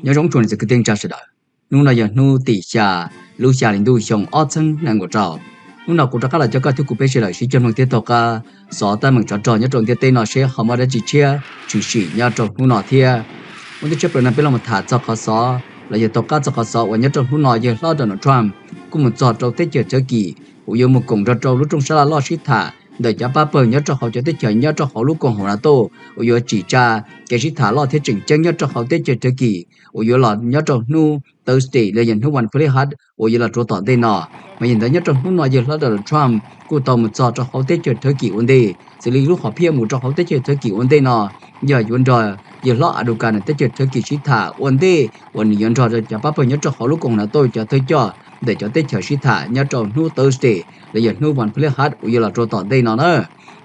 Nyob zoo tsoom niam txiv kwv tij neej tsa sawv daws, hnub no yog hnub tim xya lub xya hli ntuj xyoo ob txheeb nees nkaum rau. Hnub no kuv rov qab los coj koj thiab kuv peb sawv daws sib cog mloog thiab tau qab xov teeb meem tsov rog nyob rau ntiaj teb no seb ho muaj dab tsi tshiab tshwm sim nyob rau hnub no thiab. Ua ntej tshaj plaws no peb los mus tham txog qhov xov los yog tau qab txog qhov xov uas nyob rau hnub no yawg hlob Donald Trump kuj mus txog rau teb chaws Turkey uas yuav mus koom nrog rau lub rooj sab laj loj sib tham ntawm cov pab pawg nyob rau hauv cov teb chaws nyob rau hauv lub koom haum NATO uas yuav tsim tsa kev sib tham loj thiab tseem ceeb nyob rau hauv teb chaws Turkey uas yuav los nyob rau hnub Thursday los yog hnub vas phalis hat uas yuav los rau tom ntej no. Mas yog ntawd nyob rau hnub no yawg hlob Donald Trump kuj tau mus txog rau hauv teb chaws Turkey ua ntej. Xws li lub hom phiaj mus rau hauv teb chaws Turkey ua ntej no yog yuav nrog yawg hlob Erdogan ntawm teb chaws Turkey sib tham ua ntej uas nws yuav nrog rau cov pab pawg nyob rau hauv lub koom NATO cov thawj coj ntawm cov teb chaws sib tham nyob rau hnub Thursday los yog hnub vas phalis hat uas yuav los rau tom ntej no na.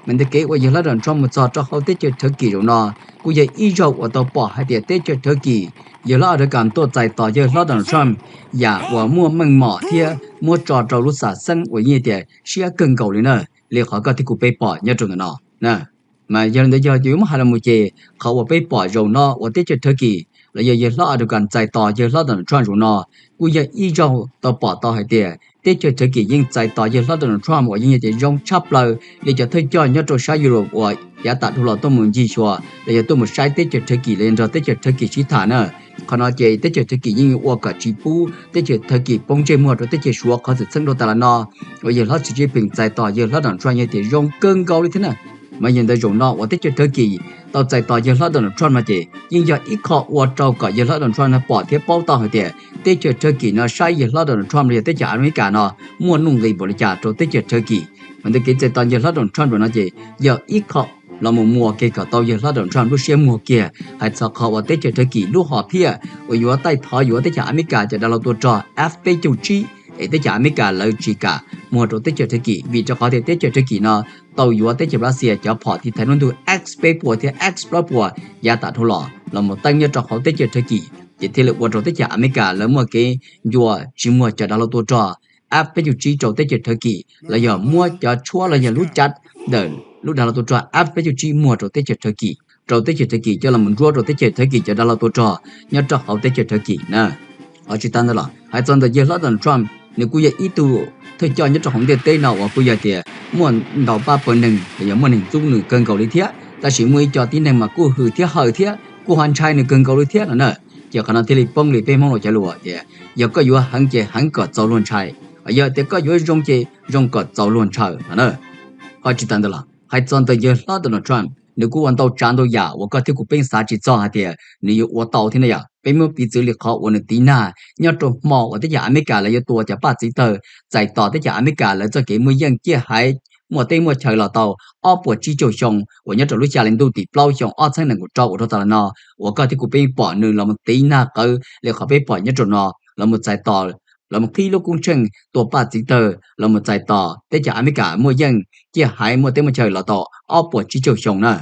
Mas ntawm kev uas yawg hlob Donald Trump mus txog rau hauv teb chaws Turkey zaum no kuj yog ib zaug uas tau pom hais tias teb chaws Turkey, yawg hlob Erdogan tuaj txais tos yawg hlob Donald Trump yam uas muaj meej mom thiab muab tso rau lub xam xeeb uas yeej tias siab kawg nkaus li na, li qhov koj thiab kuv peb pom nyob rau ntawm no. Mas yog li ntawd yog yuav muab hais los mus ces qhov uas peb pom zaum no uas teb chaws Turkey los yog yawg hlob Erdogan txais tos yawg hlob Donald Trump zaum no kuj yog ib zaug tau pom tau hais tias teb chaws Turkey yeej txais tos yawg hlob Donald Trump uas yeej yog tias zoo tshaj plaws li cov thawj coj nyob rau sab Europe uas yav tas dhau los tuaj mus ncig xyuas los yog tuaj mus saib teb chaws Turkey los yog nrog teb chaws Turkey sib tham na. Qhov no ces teb chaws Turkey yeej yuav ua kom tsis pub teb chaws Turkey poob ntsej muag rau teb chaws Suav qhov txwm txheeb dhau tas los no uas yawg hlob Xi Jinping txais tos yawg hlob Donald Trump yog tias zoo kawg nkaus li thiab na. Mas yog ntawd zaum no uas teb chaws Turkey tau txais tos yawg hlob Donald Trump no ces yeej yog ib qho ua rau kom yawg hlob Donald Trump no pom thiab paub tau hais tias teb chaws Turkey no saib yawg hlob Donald Trump los yog teb chaws Amelikas no muaj nuj nqis npaum li cas rau teb chaws Turkey. Mas ntawm kev txais tos yawg hlob Donald Trump no ces yog ib qho los mus muas kiag kom tau yawg hlob Donald Trump lub siab muag kiag hais txog qhov uas teb chaws Turkey lub hom phiaj uas yuav taij thov yuav teb chaws Amelikas cov dav hlau tua rog F peb caug tsib es teb chaws Amelikas lawv tsis kam muag rau teb chaws Turkey vim rau qhov tias teb chaws Turkey no tau yuav teb chaws Russia cov phom tiv thaiv lub ntuj X peb puas thiab X plaub puas yav tas dhau los los mus teeb nyob rau hauv teb chaws Turkey, ces thiaj li ua rau teb chaws Amelikas lawv muaj kev ncua tsis muag cov dav hlau tua rog F peb caug tsib rau teb chaws Turkey los yog muab cov tshuab los yog lub cav ntawm lub dav hlau tua rog F peb caug tsib muag rau teb chaws Turkey, rau teb chaws Turkey coj los mus nruab rau teb chaws Turkey cov dav hlau tua rog nyob rau hauv teb chaws Turkey na. Ho tsis tas ntawd los hais txog ntawm yawg hlob Donald Trump, nws kuj yog ib tug thawj coj nyob rau hauv ntiaj teb no uas kuj yog tias muaj ntau pab pawg neeg los yog muaj neeg ntxub nws kawg nkaus li thiab, tab sis muaj ib co tib neeg mas kuj hwm thiab hawm thiab kuj ho ntshai nws kawg nkaus li thiab no na. Ces qhov no thiaj li poob li peb Hmoob los cov lus tias yog koj yuav heev ces heev kom txaus luag ntshai, yog tias koj yuav zoo ces zoo kom txaus luag ntshaw no na. Ho tsis tas ntawd los hais txog ntawm yawg hlob Donald Trump, nws kuj ua ntau tsav ntau yam uas koj thiab kuv peb xav tsis txog hais tias nws yuav ua tau thiab na yom. Peb muab piv txwv li qhov uas nws tiv nag nyob rau hmo uas teb chaws Amelikas lawv yuav tua cov paj txi tawg txais tos teb chaws Amelikas lawv txoj kev muaj yeej ciaj haiv muaj teb muaj chaw los tau ob puas tsib caug xyoo uas nyob rau lub xya hli ntuj tim plaub xyoo ob txhiab nees nkaum rau uas dhau tas los no, uas koj thiab kuv peb pom nws los mus tiv nag qawv li qhov peb pom nyob rau no, los mus txais tos, los mus qhib lub koob tsheej tua paj txi tawg los mus txais tos teb chaws Amelikas muaj yeej ciaj haiv muaj teb muaj chaw los tau ob puas tsib caug xyoo na.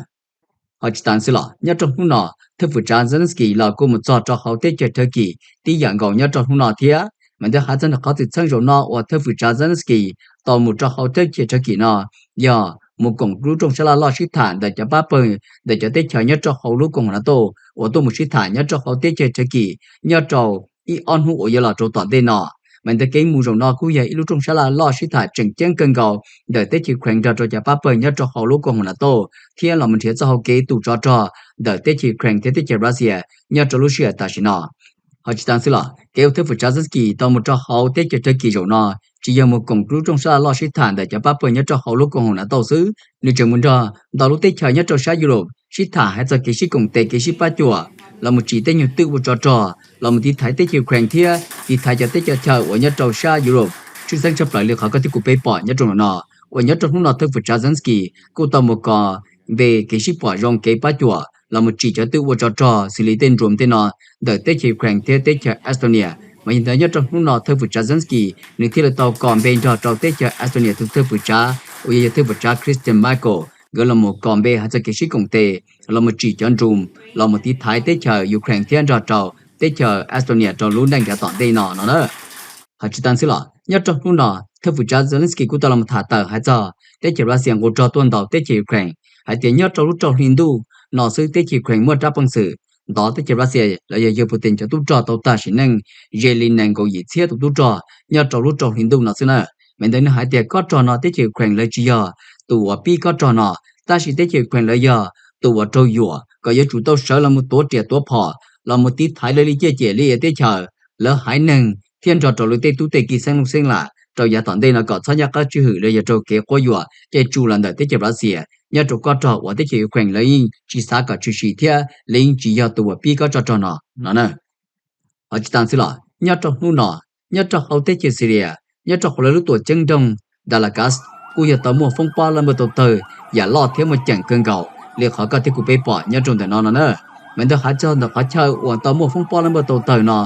Ho tsis tas xwb los nyob rau hnub no, thawj fwm tsav Zelensky los kuj mus txog rau hauv teb chaws Turkey tib yam nkaus nyob rau hnub no thiab. Mas ntawd hais txog ntawm qhov txwm txheej zaum no uas thawj fwm tsav Zelensky tau mus rau hauv teb chaws Turkey no yog mus koom lub rooj sab laj loj sib tham ntawm cov pab pawg ntawm cov teb chaws nyob rau hauv lub koom haum NATO uas tuaj mus sib tham nyob rau hauv teb chaws Turkey nyob rau ib ob hnub uas yuav los rau tom ntej no. Mas ntawm kev mus zaum no kuj yog ib lub rooj sab laj loj sib tham tseem ceeb kawg nkaus ntawm teb chaws Ukraine nrog rau cov pab pawg nyob rau hauv lub koom haum NATO thiab los mus nrhiav txoj hau kev tu tsov rog ntawm teb chaws Ukraine thiab teb chaws Russia nyob rau lub sij hawm tam sim no. Ho tsis tas xwb los kev uas thawj fwm tsav Zelensky tau mus rau hauv teb chaws Turkey zaum no tsis yog mus koom lub rooj sab laj loj sib tham ntawm cov pab pawg nyob rau hauv lub koom haum NATO xwb, nws tseem mus nrog ntau lub teb chaws nyob rau sab Europe sib tham hais txog kev sib koom tes kev sib pab cuam los mus tsim tej nyuag twj ua tsov rog los mus tiv thaiv teb chaws Ukraine thiab tiv thaiv cov teb cov chaw uas nyob rau sab Europe. Tshwj xeeb tshaj plaws li qhov koj thiab kuv peb pom nyob rau no, uas nyob rau hnub no thawj pwm tsav Zelensky kuj tau mus kos npe kev sib pom zoo kev pab cuam los mus tsim cov twj ua tsov rog xws li tej drone tej no ntawm teb chaws Ukraine thiab teb chaws Estonia. Mas yog ntawd nyob rau hnub no thawj pwm tsav Zelensky nws thiaj li tau kos npe nrog rau teb chaws Estonia tus thawj pwm tsav uas yog yog thawj pwm tsav Kristen Michael, nkawd los mus kos npe hais txog kev sib koom tes los mus tsim cov drone los mus tiv thaiv teb chaws Ukraine thiab nrog rau teb chaws Estonia rau lub neej yav tom ntej no no na. Ho tsis tas xwb los nyob rau hnub no thawj pwm tsav Zelensky kuj tau los tham tawm hais txog teb chaws Russia nqus rog tuaj ntaus teb chaws Ukraine hais tias nyob rau lub rau hli ntuj no xwb teb chaws Ukraine muaj rab peej xwm ntov teb chaws Russia los yog yawg Putin cov tub rog tau tag sim neej ze li nees nkaum yim txhiab tus tub rog nyob rau lub rau hli ntuj no xwb na. Mas ntawd nws hais tias kob rog no teb chaws Ukraine lawv tsis yog tus uas pib kob rog no, tab sis teb chaws Ukraine lawv yog tus uas raug yuam kom yuav tsum tau sawv los mus tuav riam tuav phom los mus tiv thaiv lawv li ciaj ciam li teb chaws, lawv haiv neeg thiab nrog rau lawv tej tub tej ki xeeb lub xeeb lam rau yav tom ntej no kom txhob nyob qab tswj hwm los yog raug kev quab yuam caij tsuj los ntawm teb chaws Russia nyob rau kob rog uas teb chaws Ukraine lawv yeej tsis xav kom tshwm sim thiab lawv yeej tsis yog tus uas pib kob tsov rog no no na. Ho tsis tas xwb los nyob rau hnub no, nyob rau hauv teb chaws Syria, nyob rau hauv lawv lub tuam ceeb nroog Dalakas kuj yog tau muaj foob pob laj npawj tau tawg yam loj thiab muaj ceem kawg nkaus li qhov koj thiab kuv peb pom nyob rau ntawm no no na. Mas ntawd hais txog ntawm qhov chaw uas tau muaj foob pob laj npawj tau tawg no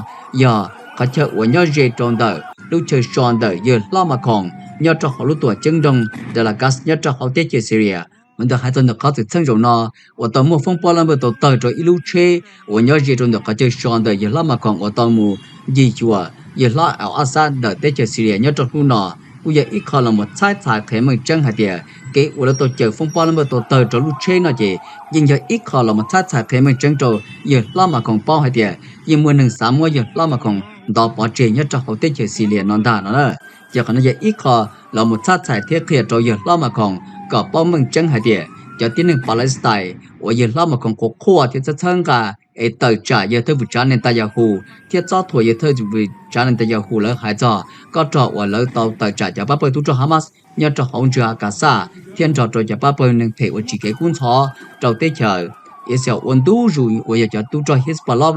yog qhov chaw uas nyob ze rau ntawm lub chaw so ntawm yawg hlob Macron nyob rau hauv lub tuam ceeb nroog Dalakas nyob rau hauv teb chaws Syria. Mas ntawd hais txog ntawm qhov txwm txheej zaum no uas tau muaj foob pob laj npawj tau tawg rau ib lub tsheb uas nyob ze rau ntawm qhov chaw so ntawm yawg hlob Macron uas tau mus ncig xyuas yawg hlob Al-Assad ntawm teb chaws Syria nyob rau hnub no kuj yog ib qho los mus txhab txhais qhia meej tseeb hais tias kev uas lawv tau caws foob pob laj npawj tau tawg rau lub tsheb no ces yeej yog ib qho los mus txhab txhais qhia meej tseeb rau yawg hlob Macron paub hais tias yeej muaj neeg xav muab yawg hlob Macron ntov pov tseg nyob rau hauv teb chaws Syria no ntag no na. Ces qhov no yog ib qho los mus txhab txhais thiab qhia rau yawg hlob Macron kom paub meej tseeb hais tias cov tib neeg Palestine uas yawg hlob Macron quas qhuaj thiab txhawb txhawb nqa es tawm tsam yawg thawj pwm tsav Netanyahu thiab txob thuam yawg thawj pwm tsav Netanyahu lawv hais txog kob rog uas lawv tau tawm tsam cov pab pawg tub rog Hamas nyob rau hauv ntswg Gaza thiab nrog rau cov pab pawg neeg phem uas tsim kev kub ntxhov rau teb chaws Israel ua ntu zus uas yog cov tub rog Hezbollah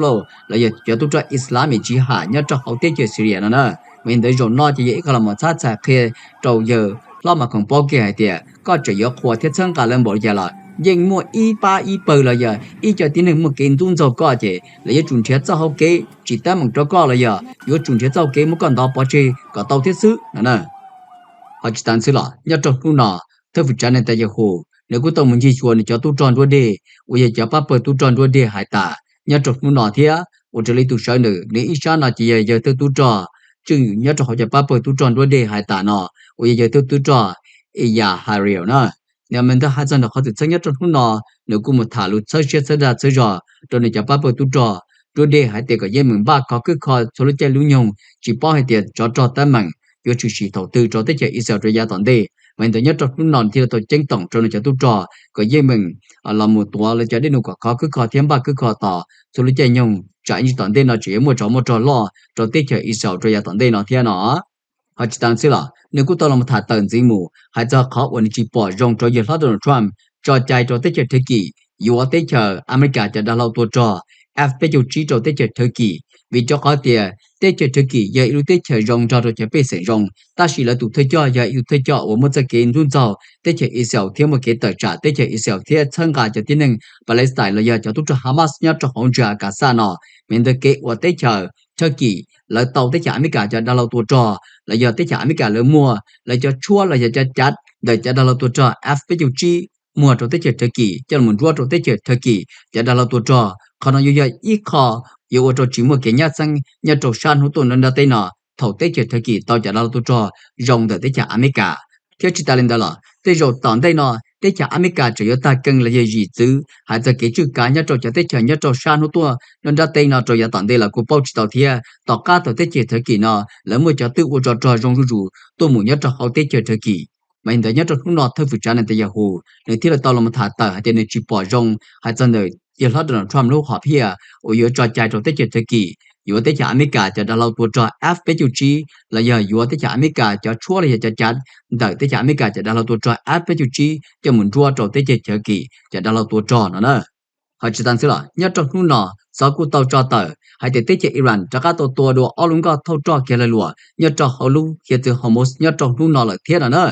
los yog cov tub rog Islamic Jihad nyob rau hauv teb chaws Syria no na. Mas yog ntawd zaum no ces yog ib qho los mus txhab txhais qhia rau yawg hlob Macron paub kiag hais tias koj tseem yuav qhuas thiab txhawb nqa lawv npaum li cas los yeej muaj ib pab ib pawg los yog ib co tib neeg muaj kev ntxub ntxaug koj ces lawv yuav tsum nrhiav txoj hau kev tsis tab meeg rau koj los yog yuav tsum nrhiav txoj hau kev muab koj ntov pov tseg kom tau thiab xwb no na. Ho tsis tas xwb los nyob rau hnub no, thawj pwm tsav Netanyahu nws kuj tau mus ncig xyuas nws cov tub rog nruab dej uas yog cov pab pawg tub rog nruab dej hais tas nyob rau hnub no thiab ua raws li tus sawv nws nws ib sab no ces yog yawg thawj tub rog tswj nyob rau hauv cov pab pawg tub rog nruab dej hais tas no uas yog yawg thawj tub rog Eyal Hariel na. Nws mas ntawd hais txog ntawm qhov txwm txheej nyob rau hnub no nws kuj mus tham lus txhawb siab txhawb dag txhawb zog rau nws cov pab pawg tub rog nruab dej hais tias kom yeej meem npaj kov kwj kho txhua lub caij lub nyoog tsis paub hais tias tsov rog teeb meem yuav tshwm sim thaum twg rau teb chaws Israel rau yav tom ntej. Mas ntawd nyob rau hnub no thiaj li tau ceeb toom rau nws cov tub rog kom yeej meem los mus tuav lawv cov dej num kom kov kwj kho thiab npaj kwj kho tos txhua lub caij nyoog tsam ib ntsis tom ntej no tseem yuav muaj tsov muaj rog loj rau teb chaws Israel rau yav tom ntej no thiab no. Ho tsis tas xwb los nws kuj tau los tham tawm ntxiv mus hais txog qhov uas nws tsis pom zoo rau yawg hlob Donald Trump tso cai rau teb chaws Thawj Kim yuav teb chaws Amelikas cov dav hlau tua rog F peb caug tsib rau teb chaws Thawj Kim, vim rau qhov tias teb chaws Thawj Kim yog ib lub teb chaws zoo nrog rau cov pej xeem zoo, tab sis lawv tus thawj coj yog ib lub thawj coj uas muaj txoj kev ntxub ntxaug teb chaws Israel thiab muaj kev tawm tsam teb chaws Israel thiab txhawb nqa cov tib neeg Palestine los yog cov tub rog Hamas nyob rau hauv ntswg Gaza no. Mas ntawd kev uas teb chaws Thawj Kim lawv tau teb chaws Amelikas cov dav hlau tua rog los yog teb chaws Amelikas lawv muag lawv cov tshuab los yog cov cav ntawm cov dav hlau tua rog F peb caug tsib muag rau teb chaws Thawj Kim coj los nruab rau teb chaws Thawj Kim cov dav hlau tua rog, qhov no yuav yog ib qho yuav ua rau tsis muaj kev nyab xeeb nyob rau sab hnub tuaj nruab nrab teb no thaum teb chaws Thawj Kim tau cov dav hlau tua rog zoo ntawm teb chaws Amelikas. Thiab tsis tas li ntawd los tej zaum tom ntej no teb chaws Amelikas tseem yuav tag kees los yog zim txwv hais txog kev tswj kav nyob rau cov teb chaws nyob rau sab hnub tuaj nruab nrab teb no rau yav tom ntej los kuj paub tsis tau thiab. Tom qab thaum teb chaws Thawj Kim no lawv muaj cov twj ua tsov rog zoo zuj zus tuaj mus nyob rau hauv teb chaws Thawj Kim, mas li ntawd nyob rau hnub no thawj pwm tsav Netanyahu nws thiaj li tau los tham tawm hais tias nws tsis pom zoo hais txog ntawm yawg hlob Donald Trump lub hom phiaj uas yuav tso cai rau teb chaws Thawj Kim yuav teb chaws Amelikas cov dav hlau tua rog F peb caug tsib los yog yuav teb chaws Amelikas cov tshuab los yog cov cav ntawm teb chaws Amelikas cov dav hlau tua rog F peb caug tsib coj mus nruab rau teb chaws Chawkis cov dav hlau tua rog no na. Ho tsis tas xwb los nyob rau hnub no xov kuj tau tso tawm hais tias teb chaws Iran rov qab tau tua dua ob lub nkoj thauj roj kiag lag luam nyob rau hauv lub hiav txwv Hormuz nyob rau hnub no lawm thiab no na.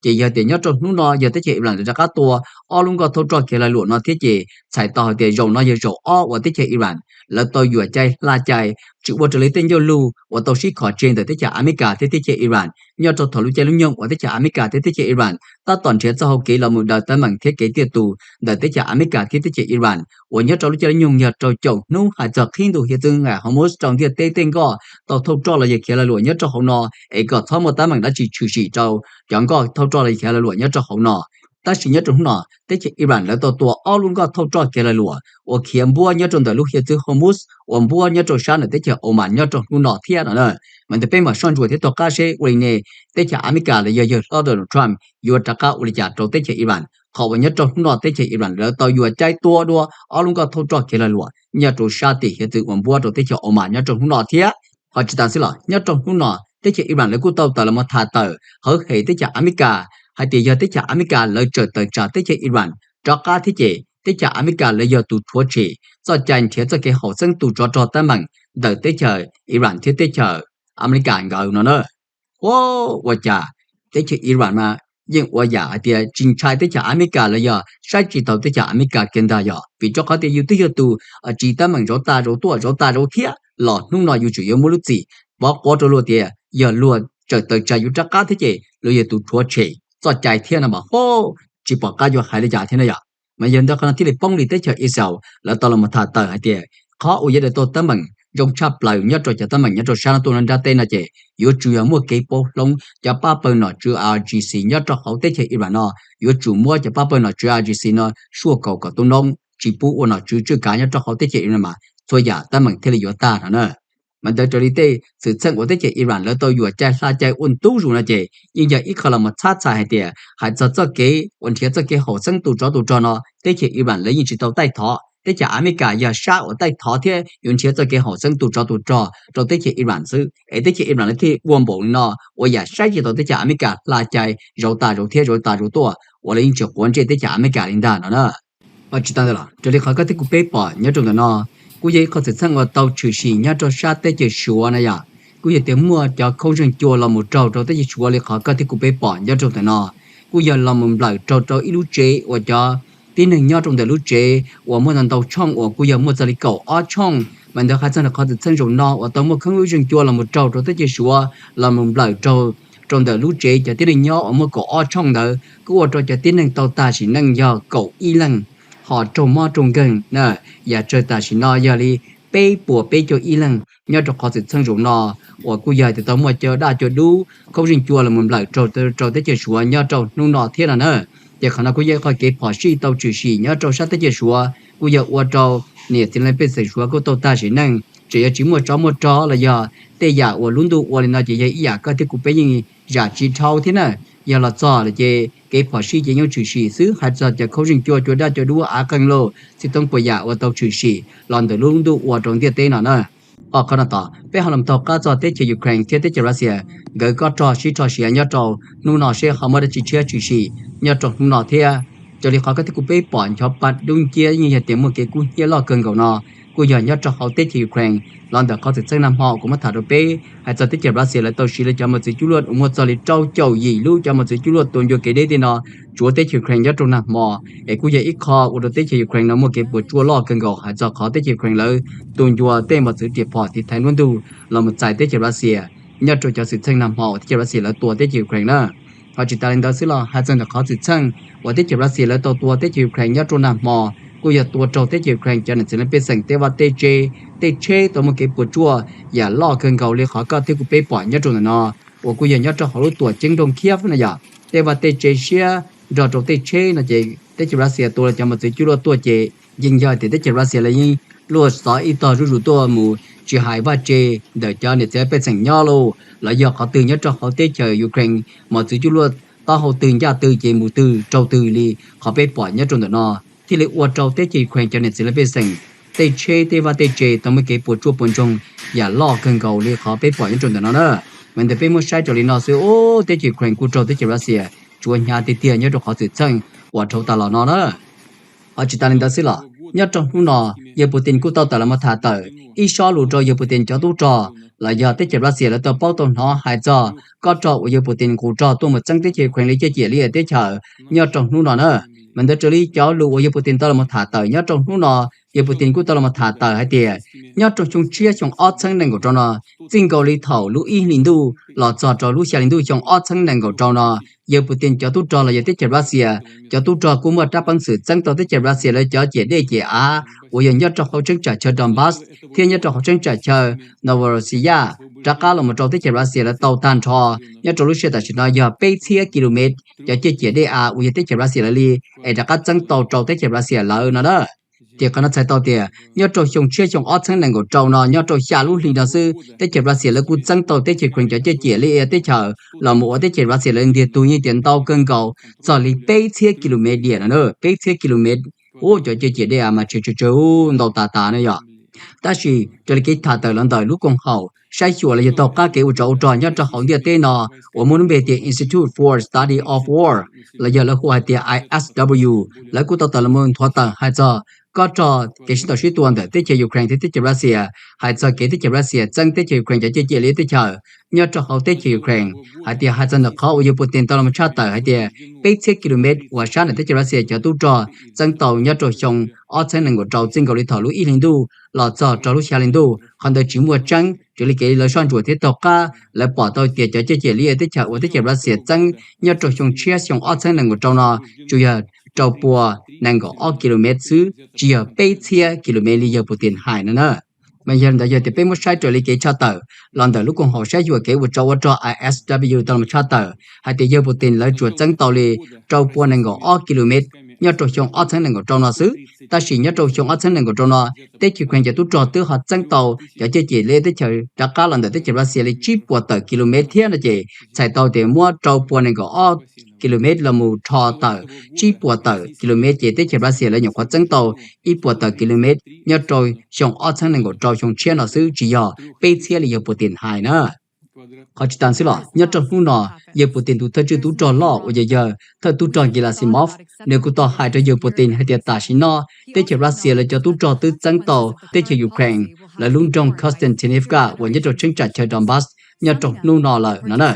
Ces yog tias nyob rau hnub no yog teb chaws Iran rov qab tua ob lub nkoj thauj roj kiag lag luam no thiab ces txhais tau hais tias zaum no yog zaum ob uas teb chaws Iran lawv tau yuam cai hla cai tsis ua raws li tej ncauj lug uas tau sib khov tseg ntawm teb chaws Amelikas thiab teb chaws Iran nyob rau thaum lub caij lub nyoog uas teb chaws Amelikas thiab teb chaws Iran tab tom nrhiav txoj hau kev los mus daws teeb meem thiab kev tiaj tus ntawm teb chaws Amelikas thiab teb chaws Iran uas nyob rau lub caij lub nyoog yog rau caum hnub hais txog qhib ntu hiav txwv nqam Hormuz rau ntiaj teb tej nkoj tau thauj roj los yog khiav lag luam nyob rau hauv no es kom txhob muaj teeb meem dab tsi tshwm sim rau cov nkoj thauj roj los yog khiav lag luam nyob rau hauv no. Tab sis nyob rau hnub no teb chaws Iran lawv tau tua ob lub nkoj thauj roj khiav lag luam uas khiav npuab nyob rau ntawm lub hiav txwv Hormuz uas npuab nyob rau sab ntawm teb chaws Oman nyob rau hnub no thiab no na. Mas ntawm peb mam soj ntsuam thiab tau qab seb ua li ne teb chaws Amelikas los yog yawg hlob Donald Trump yuav rov qab ua li cas rau teb chaws Iran qhov uas nyob rau hnub no teb chaws Iran lawv tau yuam cai tua dua ob lub nkoj thauj roj khiav lag luam nyob rau sab tim hiav txwv uas npuab rau teb chaws Oman nyob rau hnub no thiab. Ho tsis tas xwb los nyob rau hnub no teb chaws Iran lawv kuj tau tawm los mus tham tawm hawv hem teb chaws Amelikas hais tias yog teb chaws Amelikas lawv tseem tawm tsam teb chaws Iran rov qab thiab ces teb chaws Amelikas lawv yog tus rhuav tshem txoj cai nrhiav txoj kev haum xeeb tu tsov rog teeb meem ntawm teb chaws Iran thiab teb chaws Amelikas nkawd no na. Ua cas teb chaws Iran mas yeej ua yam hais tias tsis ntshai teb chaws Amelikas los yog saib tsis taus teb chaws Amelikas kiag ntag yog vim rau qhov tias yus twb yog tus tsis teeb meem zauv tas zauv tuaj zauv tas zauv thiab los hnub no yus tseem yuav muab lub txim pov quav rau luag tias yog luag tseem tawm tsam yus rov qab thiab ces luag yog tus rhuav tshem txoj cai thiab no mas ho tsis pom qab yuav hais li cas thiab na yom. Mas yog ntawd qhov no thiaj li poob li teb chaws Israel lawv tau los tham tawm hais tias qhov uas yuav daws tau teeb meem zoo tshaj plaws nyob rau cov teeb meem nyob rau sab no tuaj nrab teb no ces yuav tsum yog muaj kev pauv hloov cov pab pawg nom tswv IRGC nyob rau hauv teb chaws Iran no, yuav tsum muab cov pab pawg nom tswv IRGC no suaj kaum kom tub noob tsis pub ua nom tswv tswj kav nyob rau hauv teb chaws Iran mas txhua yam teeb meem thiaj li yuav tag no na. Mas ntawd raws li tej xwm txheej uas teb chaws Iran lawv tau yuam cai hla cai ua ntub zus no ces yeej yog ib qho los mus txhab txhais hais tias hais txog txoj kev uas nrhiav txoj kev haum xeeb tu tsov tu rog no teb chaws Iran lawv yeej tsis tau taij thov. Teb chaws Amelikas yog sab uas taij thov thiab yuav nrhiav txoj kev haum xeeb tu tsov tu rog rau teb chaws Iran xwb es teb chaws Iran lawv thiaj ua npaum li no ua yam saib tsis taus teb chaws Amelikas hla cai zauv tas zauv thiab zauv tas zauv tuaj uas lawv yeej tsis quav ntsej teb chaws Amelikas li ntag no na. Ho tsis tas ntawd los raws li qhov koj thiab kuv peb pom nyob rau ntawm no kuj yog ib qho xwm txheej uas tau tshwm sim nyob rau sab teb chaws Suav na yom. Kuj yog tias muaj cov khaub zeeg cua los mus raug rau teb chaws Suav li qhov koj thiab kuv peb pom nyob rau ntawm no kuj yog los mus nplawm raug rau ib lub tsev uas cov tib neeg nyob rau ntawm lub tsev uas muaj ntau ntau tshooj uas kuj yog muaj txog li kaum ob tshooj. Mas ntawd hais txog ntawm qhov xwm txheej zaum no uas tau muaj khaub zeeg cua los mus raug rau teb chaws Suav los mus nplawm raug rau ntawm lub tsev cov tib neeg nyob uas muaj kaum ob tshooj ntawd kuj ua rau cov tib neeg tau tag sim neej yog kaum ib leeg, ho raug mob raug nkeeg na yam tsawg tam sim no yog li peb puas peb caug ib leeg nyob rau qhov xwm txheej zaum no uas kuj yog tias tau muaj cov daj cov dub khaub zeeg cua los mus nplawm raug rau teb chaws Suav nyob rau hnub no thiab no na. Ces qhov no kuj yog ib qho kev phom sij tau tshwm sim nyob rau sab teb chaws Suav kuj yog ua rau niam txiv leej pej xeem Suav kuj tau tag sim neej tseem yuav tsis muaj tsov muaj rog los yog tej yam uas lub ntuj ua li no ces yog ib yam koj thiab kuv peb yeej zam tsis dhau thiab na. Yog los txog lawm ces kev phom sij ces yeej tshwm sim xwb hais txog cov khaub zeeg cua cua daj cua dub av qeeg los txhij toob puas yam uas tau tshwm sim los ntawm lub ntuj ua rau ntiaj teb no na. Ho qhov no tod peb ho los taug qab txog teb chaws Ukraine thiab teb chaws Russia nkawd kob rog sib rho siav nyob rau hnub no seb ho muaj dab tsi tshiab tshwm sim nyob rau hnub no thiab. Raws li qhov koj thiab kuv peb pom nchov pa dub nciab yeej yog tias muaj kev kub hnyiab loj kawg nkaus no kuj yog nyob rau hauv teb chaws Ukraine los ntawm qhov xwm txheej nag hmo kuv muab tham rau peb hais txog teb chaws Russia lawv tau siv lawv cov mos txwv cuaj luaj uas muaj txog li rau caum yim lub cov mos txwv cuaj luaj tua ncua kev deb tej no tsuav teb chaws Ukraine nyob rau nag hmo. Es kuj yog ib qho ua rau teb chaws Ukraine no muaj kev puas tsuaj loj kawg nkaus hais txog qhov teb chaws Ukraine lawv tua ncua tej mos txwv riam phom tiv thaiv lub ntuj los mus txais teb chaws Russia nyob rau cov xwm txheej nag hmo uas teb chaws Russia lawv tua teb chaws Ukraine na. Ho tsis tas li ntawd xwb los hais txog ntawm qhov xwm txheej uas teb chaws Russia lawv tau tua teb chaws Ukraine nyob rau nag hmo kuj yog tua rau teb chaws Ukraine cov niam txiv leej pej xeem tej vaj tej tsev, tej tsheb tau muaj kev puas tsuaj yam loj kawg nkaus li qhov koj thiab kuv peb pom nyob rau ntawm no uas kuj yog nyob rau hauv lub tuam ceeb nroog Kyiv no yom. Tej vaj tej tsev siab nrog rau tej tsheb no ces teb chaws Russia tua lawv cov mos txwv cuaj luaj tuaj ces yeej yog tias teb chaws Russia lawv yeej luaj xov ib tog zuj zus tuaj mus tsis hais vaj tse ntawm cov niam txiv pej xeem nyob los los yog qhov twg nyob rau hauv teb chaws Ukraine mos txwv cuaj luaj taub hau twg ncaj twg ces mus twg raug twg li qhov peb pom nyob rau ntawm no thiaj li ua rau teb chaws Ukraine cov niam txiv leej pej xeem tej tsheb tej vaj tej tse tau muaj kev puas tsuaj puas ntsoog yam loj kawg nkaus li qhov peb pom nyob rau ntawm no na. Mas ntawm peb muab saib raws li no xwb, ub, teb chaws Ukraine kuj raug teb chaws Russia tsuav hnyav tiag tiag nyob rau qhov xwm txheej uas dhau tas los no na. Ho tsis tas li ntawd xwb los, nyob rau hnub no, yawg Putin kuj tau tawm los mus tham tawm ib sob lus rau yawg Putin cov tub rog los yog teb chaws Russia lawv tau paub tau hnov hais txog kob rog uas yawg Putin nqus rog tuaj mus txeeb teb chaws Ukraine li ciaj ciam li teb chaws nyob rau hnub no na. Mas ntawd raws li cov lus uas yawg Putin tau los mus tham tawm nyob rau hnub no, yawg Putin kuj tau los mus tham tawm hais tias nyob rau xyoo tshiab xyoo ob txheeb nees nkaum rau no, txij nkaus li thaum lub ib hlis ntuj los txog rau lub xya hli ntuj xyoo ob txheeb nees nkaum rau no, yawg Putin cov tub rog los yog teb chaws Russia cov tub rog kuj muaj rab peev xwm txeeb tau teb chaws Russia lawv cov ciam dej ciam av uas yog nyob rau hauv cheeb tsam chaw Donbas thiab nyob rau hauv cheeb tsam chaw Novorossiya rov qab los mus rau teb chaws Russia lawv tau tag nrho. Nyob rau lub sij hawm tam sim no yog peb txhiab kilomev cov ciaj ciam dej av uas yog teb chaws Russia lawv li es rov qab txeeb tau rau teb chaws Russia lawv no na. Ces qhov no txhais tau tias nyob rau xyoo tshiab xyoo ob txheeb nees nkaum rau no nyob rau xya lub hli no xwb teb chaws Russia lawv kuj txeeb tau teb chaws Ukraine cov ciaj ciam li teb chaws los mus ua teb chaws Russia lawv ntiag tug yeej tias ntau kawg nkaus txog li peb txhiab kilomev diam no na, peb txhiab kilomev. Ub, cov ciaj ciam dej av mas tsw tsw tsw ntau tas tas no yog. Tab sis raws li kev tham tawm los ntawm lub koom haum saib xyuas los yog taug qab kev ua tsov ua rog nyob rau hauv ntiaj teb no uas muaj lub npe tias Institute for Study of War los yog lawv hu hais tias I S W, lawv kuj tau tawm los nthuav tawm hais txog kob rog kev sib ntaus sib tua ntawm teb chaws Ukraine thiab teb chaws Russia, hais txog kev teb chaws Russia txeeb teb chaws Ukraine cov ciaj ciam li teb chaws nyob rau hauv teb chaws Ukraine, hais tias hais txog ntawm qhov uas yawg Putin tau los mus tshaj tawm hais tias peb txhiab kilomev uas sab ntawm teb chaws Russia cov tub rog txeeb tau nyob rau xyoo ob txheeb nees nkaum rau txij nkaus li thaum lub ib hli ntuj los txog rau lub xya hli ntuj, qhov ntawd tsis muaj tseeb raws li kev lawv soj ntsuam thiab taug qab lawv pom tau tias cov ciaj ciam li teb chaws uas teb chaws Russia txeeb nyob rau xyoo tshiab xyoo ob txheeb nees nkaum rau no tsuas yog rau pua nees nkaum ob kilomev xwb, tsis yog peb txhiab kilomev li yawg Putin hais no na. Mas yog li ntawd yog tias peb muab saib raws li kev tshaj tawm los ntawm lub koom haum saib xyuas kev ua tsov ua rog I S W tau los tshaj tawm hais tias yawg Putin lawv tsuas txeeb tau li rau pua nees nkaum ob kilomev nyob rau xyoo ob txheeb nees nkaum rau no xwb. Tab sis nyob rau xyoo ob txheeb nees nkaum rau no, teb chaws Ukraine cov tub rog twb ho txeeb tau cov ciaj ciam li teb chaws rov qab los ntawm teb chaws Russia li tsib puas tawm kilomev thiab no ces txhais tau tias muab rau pua nees nkaum ob kilomev los mus rho tawm tsib puas tawm kilomev ces teb chaws Russia lawv nyuam qhuav txeeb tau ib puas tawm kilomev nyob rau xyoo ob txheeb nees nkaum rau xyoo tshiab no xwb, tsis yog peb txhiab li yawg Putin hais na. Qhov tsis tas xwb los nyob rau hnub no, yawg Putin tus thawj tswj tub rog loj uas yog yawg thawj tub rog Gerasimov, nws kuj tau hais rau yawg Putin hais tias tam sim no teb chaws Russia lawv cov tub rog twb txeeb tau teb chaws Ukraine lawv lub nroog Konstantinivka uas nyob rau cheeb tsam chaw Donbas nyob rau hnub no lawm no na.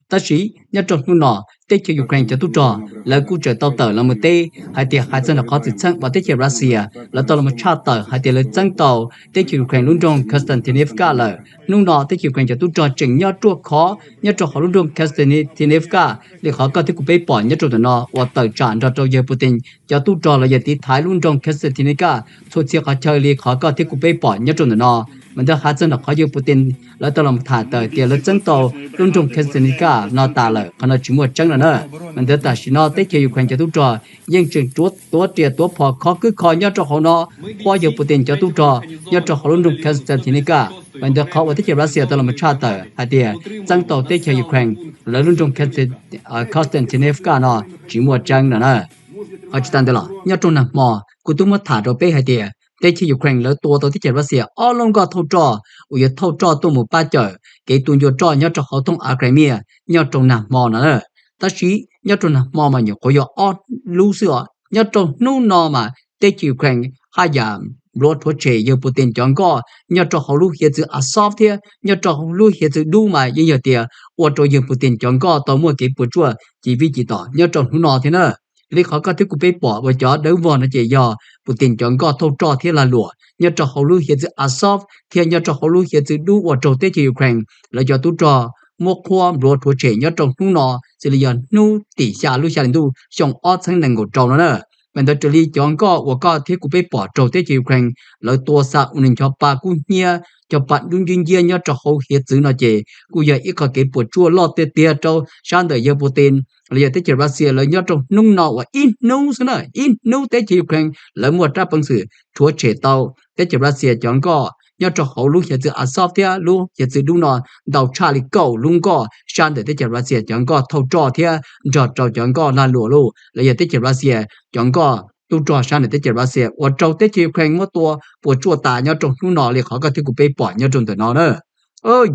Tab sis nyob rau hnub no, teb chaws Ukraine cov tub rog lawv kuj tseem tau tawm los mus teb hais tias hais txog ntawm qhov xwm txheej uas teb chaws Russia lawv tau los tshaj tawm hais tias lawv txeeb tau teb chaws Ukraine lub nroog Konstantinivka lawm. Hnub no teb chaws Ukraine cov tub rog tseem nyob ruaj khov nyob rau hauv lub nroog Konstantinivka li qhov koj thiab kuv peb pom nyob rau ntawm no uas tawm tsam nrog rau yawg Putin cov tub rog los yog tiv thaiv lub nroog Konstantinivka txhua txhia qhov chaw li qhov koj thiab kuv peb pom nyob rau ntawm no. Mas ntawd hais txog ntawm qhov yawg Putin lawv tau los tham tawm tias lawv txeeb tau lub nroog Konstantinivka no tas lawm, qhov no tsis muaj tseeb no na. Mas ntawd tam sim no teb chaws Ukraine cov tub rog yeej tseem tuav riam tuav phom khov kwb kho nyob rau hauv no, qhuab yawg Putin cov tub rog nyob rau hauv lub nroog Konstantinivka. Mas ntawd qhov uas teb chaws Russia tau los tshaj tawm hais tias txeeb tau teb chaws Ukraine lawv lub nroog Konstantinivka no tsis muaj tseeb no na. Ho tsis tas ntawd los nyob rau nag hmo kuv twb muab tham rau peb hais tias teb chaws Ukraine lawv tua tau teb chaws Russia ob lub nkoj thauj roj uas yog thauj roj tuaj mus pab cawm kev tu ncua roj nyob rau hauv thoob av Crimea nyob rau nag hmo no na. Tab sis nyob rau nag hmo mas nyuam qhuav yog ob lub xwb os. Nyob rau hnub no mas teb chaws Ukraine haj yam npluav rhuav tshem yawg Putin cov nkoj nyob rau hauv lub hiav txwv Azov thiab nyob rau hauv lub hiav txwv dub mas yeej yog tias ua rau yawg Putin cov nkoj tau muaj kev puas tsuaj ci vij ci tom nyob rau hnub no thiab na. Li qhov koj thiab kuv peb pom uas cov dawb vog no ces yog Putin cov nkoj thauj roj thiab lag luam nyob rau hauv lub hiav txwv Azov thiab nyob rau hauv lub hiav txwv dub uas raug teb chaws Ukraine lawv cov tub rog muab qhuab npluav rhuav tshem nyob rau hnub no, xws li yog hnub tim xya lub xya hli ntuj xyoo ob txhiab nees nkaum rau no na. Mas ntawd raws li cov nkoj uas koj thiab kuv peb pom raug teb chaws Ukraine lawv tua xa ua nws ncho pa kub hnyiab, ncho pa dub nciab nciab nyob rau hauv hiav txwv no ces kuj yog ib qho kev puas tsuaj loj tiag tiag rau sab ntawm yawg Putin los yog teb chaws Russia lawv nyob rau hnub no uas ib hnub xwb na, ib hnub teb chaws Ukraine lawv muaj rab peev xwm rhuav tshem tau teb chaws Russia cov nkoj nyob rau hauv lub hiav txwv Azov thiab lub hiav txwv dub no ntau tshaj li kaum lub nkoj sab ntawm teb chaws Russia cov nkoj thauj roj thiab nrog rau cov nkoj lag luam los yog teb chaws Russia cov nkoj tub rog sab ntawm teb chaws Russia uas raug teb chaws Ukraine muab tua puas tsuaj tas nyob rau hnub no li qhov koj thiab kuv peb pom nyob rau ntawm no na.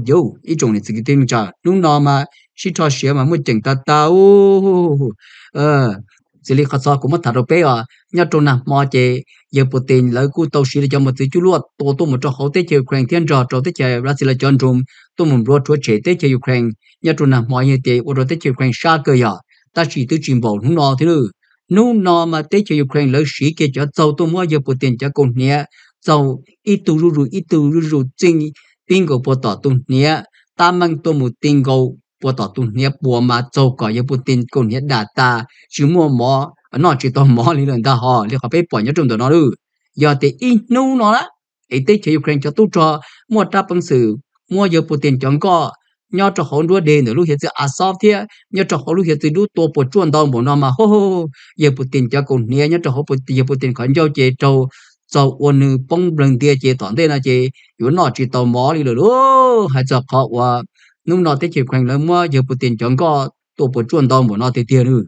Yus ib tsoom niam txiv kwv tij neej tsa, hnub no mas sib rho siav mas muaj ceem tas tas. Xws li qhov txog kuv muab tham rau peb os, nyob rau nag hmo ces yawg Putin lawv kuj tau siv li cov mos txwv cuaj luaj tua tuaj mus rau hauv teb chaws Ukraine thiab nrog rau teb chaws Russia lawv cov drone tuaj mus npluav rhuav tshem teb chaws Ukraine. Nyob rau nag hmo yog tias ua rau teb chaws Ukraine sab kawg yog, tab sis twb tsis npaum hnub no thiab lawm. Hnub no mas teb chaws Ukraine lawv siv kiag cov txaug tuaj muab yawg Putin cov kaus hniav txaug ib tug zuj zus ib tug zuj zus txij pib nkaus puag tom tus hniav tab meeg tuaj mus ti nkaus puag tom tus hniav puas mas txaug kom yawg Putin kaus hniav dam tas tsis muaj mov noj tsis tau mov li lawm ntag hos li qhov peb pom nyob rau ntawm no lawm. Yog tias ib hnub no na es teb chaws Ukraine cov tub rog muaj rab peev xwm muab yawg Putin cov nkoj nyob rau hauv nruab deg ntawm lub hiav txwv Azov thiab nyob rau hauv lub hiav txwv dub tua puas tsuaj ntau npaum no mas hos, yawg Putin cov kaus hniav nyob rau hauv yawg Putin qhov ncauj ces raug txaug ua nws poob nplawg ntias ces tom ntej no ces yuav noj tsis tau mov li lawm lauj. Hais txog qhov uas hnub no teb chaws Ukraine lawv muab yawg Putin cov nkoj tua puas tsuaj ntau npaum no tiag tiag lawm.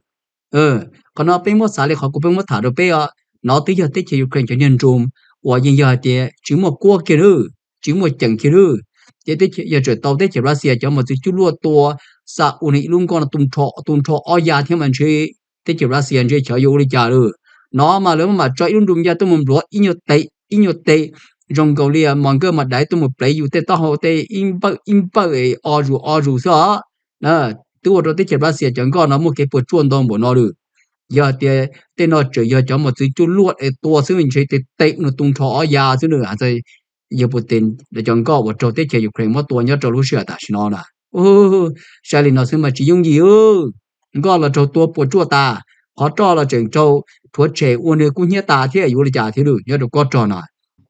Qhov no peb muab xav li qhov kuv peb muab tham rau peb os, no twb yog teb chaws Ukraine cov niag drone uas yeej yog hais tias tsis muaj kuab kiag lawm, tsis muaj ceem kiag lawm. Ces yog tseem tau teb chaws Russia cov mos txwv cuaj luaj tua xa ua nws ib lub nkoj no tu nrho ob ya thiab mas ntshe teb chaws Russia ntshe xyov yuav ua li cas lawm. No mas lawv mam tso ib lub drone ya tuaj mus npluav ib nyuag teg zoo nkaus li mos nkawj mos daiv tuaj mus plev yus tej taub hau tej ib npawj ib npawj es o zus o zus xwb os. Twb ua rau teb chaws Russia cov nkoj no muaj kev puas tsuaj ntau npaum no lawm. Yog tias tej no tseem yog cov mos txwv cuaj luaj es tua xwb ntshe tes tes nws tu nrho ob ya xwb nws hais tias yawg Putin lawv cov nkoj uas raug teb chaws Ukraine muab tua nyob rau lub sij hawm tam sim no na. Saib li no xwb mas tsis yooj yim, nkoj los raug tua puas tsuaj tas, qhov roj los tseem raug rhuav tshem ua nws kub hnyiab tas thiab yuav ua li cas thiab lawm nyob rau kob rog no.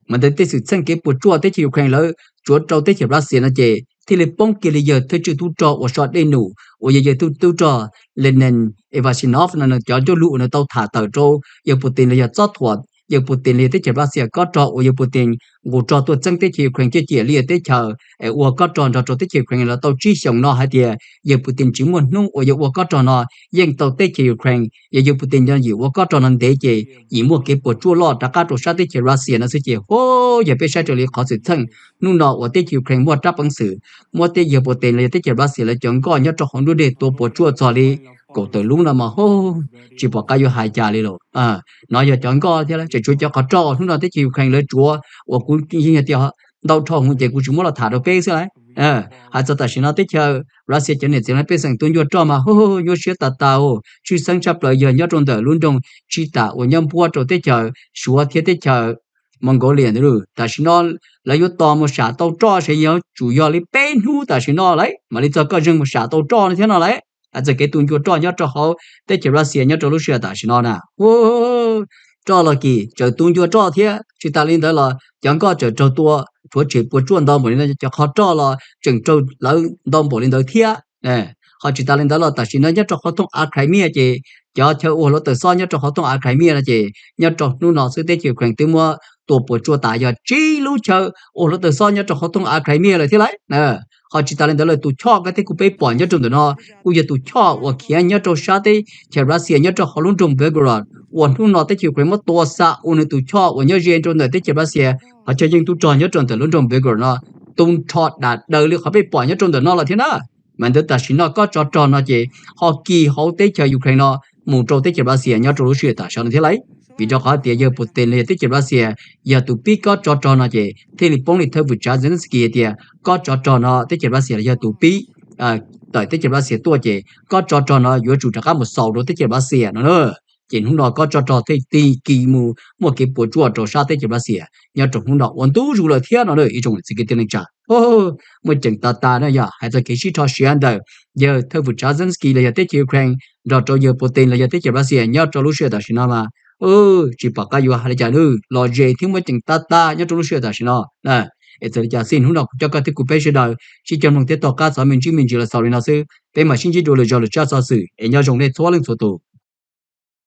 Mas ntawd tej xwm txheej kev puas tsuaj teb chaws Ukraine lawv tsuav rau teb chaws Russia no ces thiaj li poob kiag li yawg thawj tswj tub rog uas so dej num uas yog yawg tub rog Leonid Ivasinov no nws cov ncauj lus uas nws tau tham tawm rau yawg Putin los yog txob thuam yawg Putin los yog teb chaws Russia kob rog uas yawg Putin nqus rog tuaj txeeb teb chaws Ukraine ciaj ciam li teb chaws es ua kob rog nrog rau teb chaws Ukraine los tau tsib xyoos no hais tias yawg Putin tsis muaj hnub uas yuav ua kob rog no yeej tau teb chaws Ukraine. Yog yawg Putin nco ntsoov ua kob rog no ntev ces yim muaj kev puas tsuaj loj rov qab rau sab teb chaws Russia no xwb ces hos yog peb saib raws li qhov xwm txheej hnub no uas teb chaws Ukraine muaj rab peev xwm muab teb yawg Putin los yog teb chaws Russia lawv cov nkoj nyob rau hauv nruab deg tua puas tsuaj txog li kaum tawm lub no mas hos tsis pom qab yuav hais cas li lawm. No yog cov nkoj thiab tseem tshuav cov qhov roj hnub no teb chaws Ukraine lawv tsuav uas kuv yeej hais tias ntau dhau hwv ces kuv tsis muab los tham rau peb xwb lawm. Hais txog tam sim no teb chaws Russia cov niam txiv pej xeem tu ncua roj mas hos nyuaj siab tas tas, tshwj xeeb tshaj plaws yog nyob rau ntawm lub nroog Chita uas nyob npuab rau teb chaws Suav thiab teb chaws Mongolia ntawd lawm. Tam sim no lawv yuav tos mus sam tau roj ces yuav tsum yog li peb hnub tam sim no lawm mam li txog koj zeeg mus sam tau roj no thiab no lawm. Hais txog kev tu ncua roj nyob rau hauv teb chaws Russia nyob rau lub sij hawm tam sim no na, roj los kis tseem tu ncua roj thiab tsis tas li ntawd los cov nkoj tseem raug tua rhuav tshem puas tsuaj ntau npaum li no, cov qhov roj los tseem raug lawv ntau npaum li ntawd thiab. Ho tsis tas li ntawd los tam sim no nyob rau qhov thooj av Crimea ces cov chaw ua hluav taws xob nyob rau qhov thooj av Crimea no ces nyob rau hnub no xwb teb chaws Ukraine twb muab tua puas tsuaj tas yog tsib lub chaw ua hluav taws xob nyob rau qhov thooj av Crimea lawm thiab lawm. Ho tsis tas li ntawd lawm tus choj koj thiab kuv peb pom nyob rau ntawm no kuj yog tus choj uas khiav nyob rau sab teb chaws Russia nyob rau hauv lub nroog Belgorod uas hnub no teb chaws Ukraine muab tua xa ua nws tus choj uas nyob ze rau ntawm teb chaws Russia qhov chaw yeej tub rog nyob rau ntawm lub nroog Belgorod no tu nrho dam daws li qhov peb pom nyob rau ntawm no lawm thiab na. Mas ntawd tam sim no kob tsov rog no ces ho kis hauv teb chaws Ukraine no mus rau teb chaws Russia nyob rau lub sij hawm tam sim no thiab lawm. Vim rau qhov tias yawg Putin los yog teb chaws Russia yog tus pib kob tsov rog no ces thiaj li poob li thawj fwm tsav Zelensky hais tias kob tsov rog no teb chaws Russia los yog tus pib tawm teb chaws Russia tuaj ces kob tsov rog no yuav tsum rov qab mus xaus rau teb chaws Russia no na. Ces hnub no kob tsov rog thiaj tig kis mus muaj kev puas tsuaj rau sab teb chaws Russia nyob rau hnub no ua ntu zus lawm thiab no ib tsoom txiv kwv tij neej tsa. Muaj ceem tas tas no yog hais txog kev sib rho siav ntawm yawg thawj fwm tsav Zelensky los yog teb chaws Ukraine nrog rau yawg Putin los yog teb chaws Russia nyob rau lub sij hawm tam sim no mas tsis pom qab yuav hais li cas lawm, los ze thiab muaj ceem tas tas nyob rau lub sij hawm tam sim no. Es txawm li cas xij hnub no kuv coj koj thiab kuv peb sawv daws sib cog mloog thiab tog qab txog me ntsis me ntsis los xaus li no xwb, peb mam sib ntsib dua lwm zaus lwm tsab xov xwm es nyob zoo nej txhua leej txhua tus.